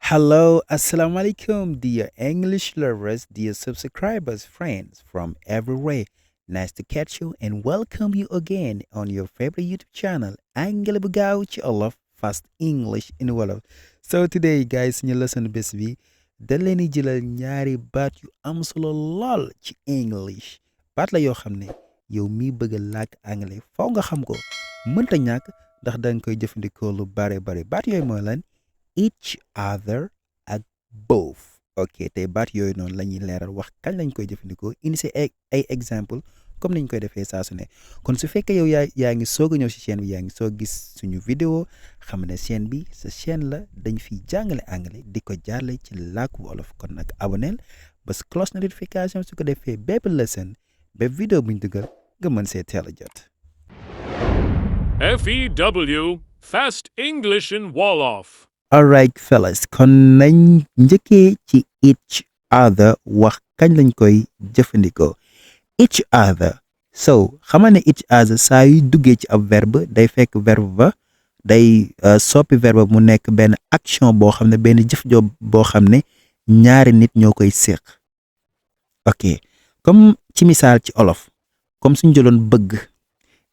Hello, assalamu alaikum, dear English lovers, dear subscribers, friends from everywhere. Nice to catch you and welcome you again on your favorite YouTube channel, Anglais bu gaaw ci Wolof, fast English in Wolof. So today, guys, ñu lesson bés bi da leen di jëlal ñaari baat yu am solo lool ci English. Baat la yoo xam ne yow mi bëgg a làkk anglais faw nga xam ko mënta ñàkk ndax danga koy jëfandikoo lu bare baat yooyu mooy lan each other ak both. Ok, tey baat yooyu noonu la ñuy leeral wax kañ lañ koy jëfandikoo indi si ay exemple comme niñ koy defee saa su ne kon su fekkee yow yaa ngi soog a ñëw si chaîne bi yaa ngi soog gis suñu vidéo xam ne chaîne bi sa chaîne la dañ fiy jàngale anglais di ko jaarle ci làkku wolof kon nag aboneel bés cloche notification su ko defee bépp lesson bépp vidéo buñ dugal nga mën see teel a jot. F.E.W. Fast English in Wolof. Alright fellas, kon nañ njëkkee ci each other wax kañ lañ koy jëfandikoo each other. So xamal ne each other saa yu duggee ci ab verbe day fekk verbe ba day soppi verbe mu nekk benn action boo xam ne benn jëf job boo xam ne ñaari nit ñoo koy séq. Ok, comme ci misaal ci olof comme suñ jëloon bëgg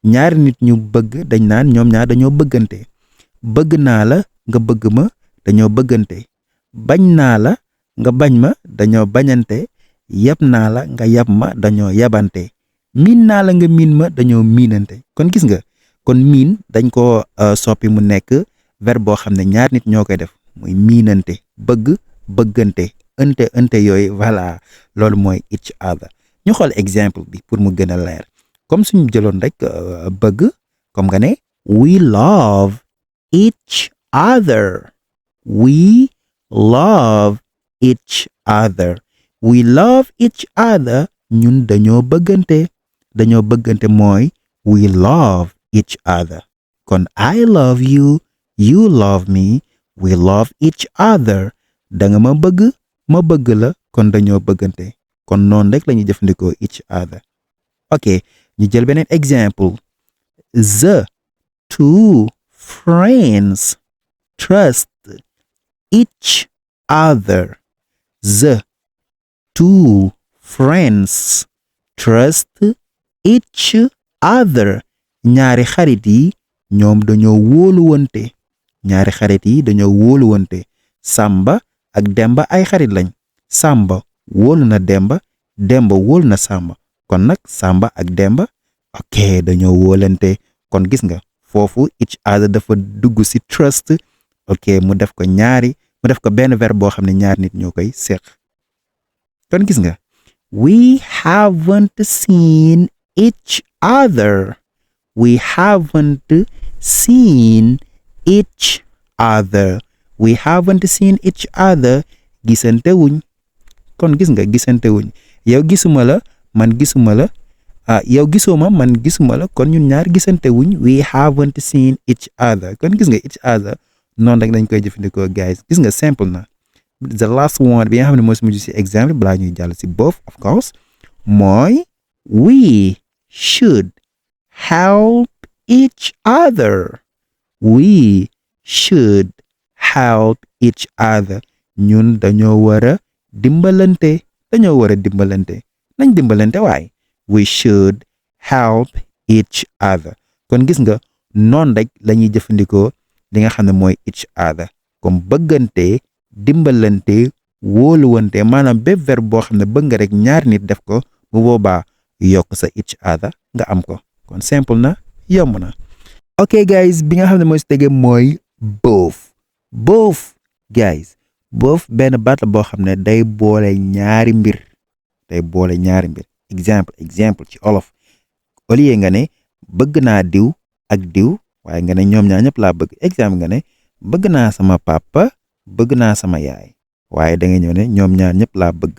ñaari nit ñu bëgg dañ naan ñoom ñaar dañoo bëggante. Bëgg naa la nga bëgg ma dañoo bëggante. Bañ naa la nga bañ ma dañoo bañante. Yab naa la nga yab ma dañoo yabante. Miin naa la nga miin ma dañoo miinante. Kon gis nga kon miin dañ ko soppi mu nekk verbe boo xam ne ñaar nit ñoo koy def muy miinante. Bëgg bëggante ënte yooyu voilà loolu mooy each other. ñu xool exemple bi pour mu gën a leer comme suñu jëloon rek bëgg comme nga ne we love each other. We love each other. We love each other. Ñun dañoo bëggante. Dañoo bëggante mooy we love each other. Kon I love you. You love me. We love each other. Danga ma bëgg ma bëgg la kon dañoo bëggante. Kon noonu rek la ñuy jëfandikoo each other. Ok, ñu jël beneen exemple. The two friends trust each other. The two friends trust each other. Ñaari xarit yi ñoom dañoo wóoluwante. Ñaari xarit yi dañoo wóoluwante. Samba ak Demba ay xarit lañ. Samba wóolu na Demba. Demba wóolu na Samba. Kon nag Samba ak Demba ok dañoo wóolante. Kon gis nga foofu each other dafa dugg ci trust. Ok mu def ko benn verbe boo xam ne ñaari nit ñoo koy seq. Kon gis nga we haven't seen each other. We haven't seen each other. We haven't seen each other. Gisante wuñ. Kon gis nga gisante wuñ. Yow gisuma la man gisuma la. Yow gisoo ma man gisuma la kon ñun ñaar gisante wuñ. We haven't seen each other. Kon gis nga each other noonu rek lañ koy jëfandikoo guys. Gis nga simple na. The last one bi nga xam ne moo si mujj si exemple balaa ñuy jàll si both of course mooy we should help each other. We should help each other. Ñun dañoo war a dimbalante. Dañoo war a dimbalante. Nañ dimbalante waay. We should help each other. Kon gis nga noonu rek la ñuy jëfandikoo li nga xam ne mooy each other comme bëggante dimbalante wóoluwante maanaam bépp verbe boo xam ne bëgg nga rek ñaari nit def ko bu boobaa yokk sa each other nga am ko kon simple na yomb na. ok guys bi nga xam ne mooy si tege mooy both. Both guys both benn baat la boo xam ne day boole ñaari mbir. Exemple ci olof au lieu nga ne bëgg naa diw ak diw waaye nga ne ñoom ñaar ñëpp laa bëgg. Exemple nga ne bëgg naa sama papa bëgg naa sama yaay waaye da nga ñëw ne ñoom ñaar ñëpp laa bëgg.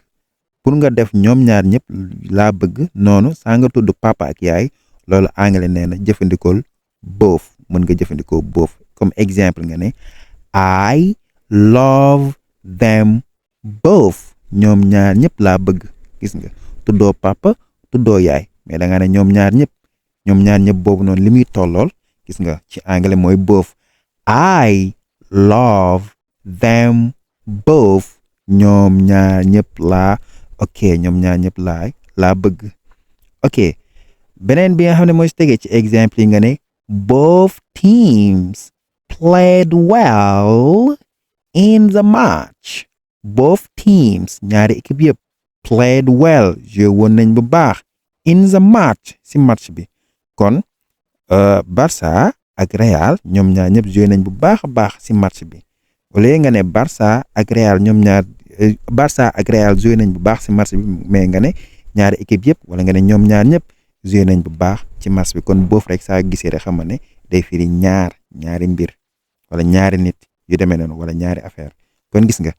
Pour nga def ñoom ñaar ñëpp laa bëgg noonu saa nga tudd papa ak yaay loolu anglais nee na jëfandikool both. Mën nga jëfandikoo both comme exemple nga ne I love them both. Ñoom ñaar ñëpp laa bëgg. Gis nga tuddoo papa tuddoo yaay mais da nga ne ñoom ñaar ñëpp boobu noonu li muy tollool gis nga ci anglais mooy both. I love them both ñoom ñaar ñëpp laa ok ñoom ñaar ñëpp laa bëgg ok beneen bi nga xam ne mooy si tegee ci exemple yi nga ne both teams played well in the match both teams ñaari équipe yëpp played well joué woon nañ bu baax in the match si match bi kon Barça ak Real ñoom ñaar ñëpp joué nañ bu baax a baax si match bi wala nga ne Barça ak Real Barça ak Real joué nañ bu baax si match bi mais nga ne ñaari équipe yëpp wala nga ne ñoom ñaar ñëpp joué nañ bu baax ci match bi kon boofu rek saa gisee rek xam ne day firi ñaari mbir wala ñaari nit yu demee noonu wala ñaari affaire kon gis nga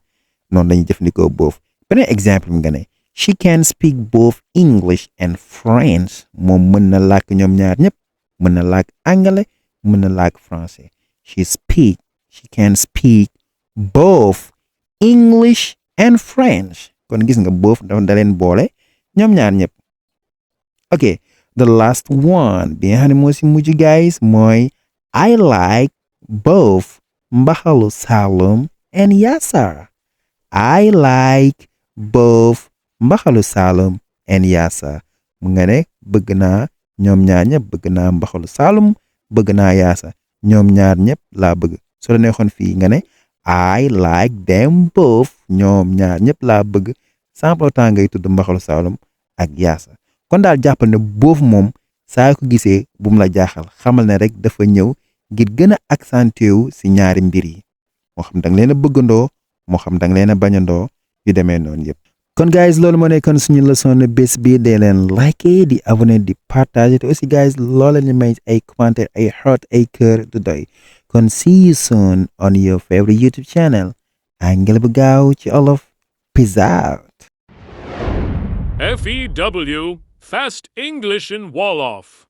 noonu lañuy jëfandikoo boofu beneen exemple nga ne she can speak both English and French moom mën na làkk ñoom ñaar ñëpp mën na làkk anglais mën na làkk français she can speak both English and French kon gis nga both da leen boole ñoom ñaar ñëpp ok the last one bi nga xam ne moo si mujj guys mooy I like both mbaxalu Saloum and Yaasa I like both mbaxalu Saloum and Yaasa mu nga ne bëgg naa ñoom ñaar ñëpp bëgg naa mbaxalu Saloum bëgg naa Yaasa ñoom ñaar ñëpp laa bëgg soo la neexoon fii nga ne I like them both ñoom ñaar ñëpp laa bëgg sans pour autant ngay tudd mbaxalu Saloum ak Yaasa kon daal jàppal ne boofu moom saa ko gisee bu mu la jaaxal xamal ne rek dafa ñëw ngir gën a accentué wu si ñaari mbir yi moo xam danga leen a bëggandoo moo xam danga leen a bañandoo yu demee noonu yëpp kon guys loolu moo nekkoon suñu leçon ne bés bi dee leen like di abonné di partager te aussi guys loola ñu may ay commentaire ay heart ay cœur du doy kon see you soon on your favorite YouTube channel Anglais bu gaaw ci Wolof peace out F.E.W. Fast English in Wolof.